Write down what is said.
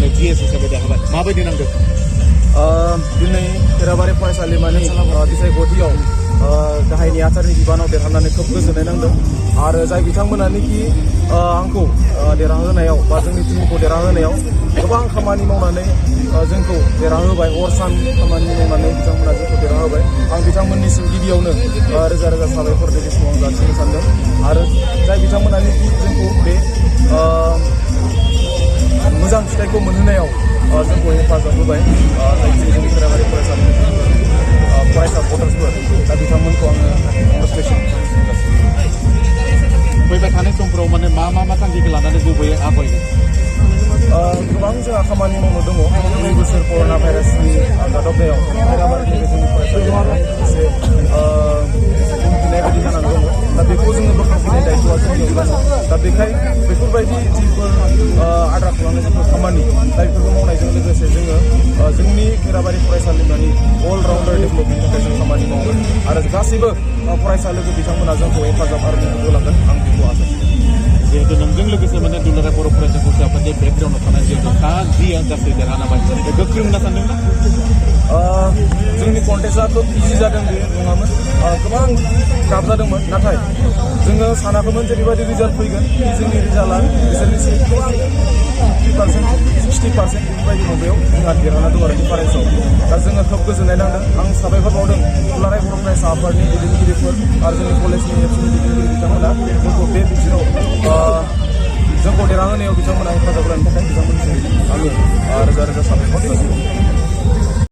माने GS हिसाबै देरहाबाय माबायदि नांदों दिनै केराबारि फरायसालिमानि बिसायख'थियाव गाहायनि आचार्यनि बिबानाव देरहानानै खोब गोजोननाय नांदों आरो जाय बिथांमोनानोखि आंखौ देरहाहोनायाव बा जोंनि टीमखौ देरहाहोनायाव गोबां खामानि मावनानै जोंखौ देरहाहोबाय हर सान खामानि मावनानै बिथांमोना जोंखौ देरहाहोबाय आं बिथांमोननिसिम गिबियावनो रोजा रोजा साबायखर बे समाव आं जासिनो सानदों आरो जाय बिथांमोनानोखि जोंखौ बे मोजां फिथाइखौ मोनहोनायाव जोंखौ हेफाजाब होबाय जायखि जोंनि केराबारि फरायसालिनि फरायसा भटार्सफोर दा बिथांमोनखौ आङो कंग्रेचुलेसन फैबाय थानाय समफोराव माने मा थांखिखौ लानानै गुबैयै आवगायगोन गोबां जोंहा खामानि मावनो दङ 2 बोसोर कर'ना भाइरासनि गादबनायाव केराबारिनि जोंनि फरायसालिमाया एसे उनफिननाय बायदि जानानै दङ दा बेखौ जोङो बोखांफिननाय दायथ'आ जोंनियाव दङ दा बेखाय बेफोरबायदि जिफोर आद्रा थालांनाय जिफोर खामानि दा बेफोरखौ मावनायजों लोगोसे जोङो जोंनि केराबारि फरायसालिमानि अलराउन्डार डेभेलपमेन्टनि थाखाय जों खामानि मावगोन आरो गासैबो फरायसालिखौ बिथांमोना जोंखौ हेफाजाब आरो मदद होलांगोन आं बेखौ आसा खालामो जिहेतु नोंजों लोगोसे माने दुलाराय बर' फरायसा गौथुम आफादनि बेकग्राउन्डआव थानाय जिहेतु जिया गासै देरहानाबाय गोख्रों होनना सानदोंना जोंनि कन्टेस्टआथ' इजि जादों बे नङामोन गोबां गाब जादोंमोन नाथाय जोङो सानाखैमोन जेरैबायदि रिजाल्ट फैगोन जोंनि रिजाल्टआ बिसोरनि 50% 60% बेफोरबायदि माबायाव जोंहा देरहाना दं आरो डिफारेन्सआव दा जोङो खोब गोजोननाय नांदों आं साबायखर बावदों दुलाराय बर' फरायसा आफादनि दैदेनगिरिफोर आरो जोंनि कलेजनि एबसुनि दैदेनगिरि बिथांमोना जोंखौ बे बिथिङाव जोंखौ देरहाहोनायाव बिथांमोना हेफाजाब होनायनि थाखाय बिथांमोननिसिम आङो रोजा रोजा साबायखर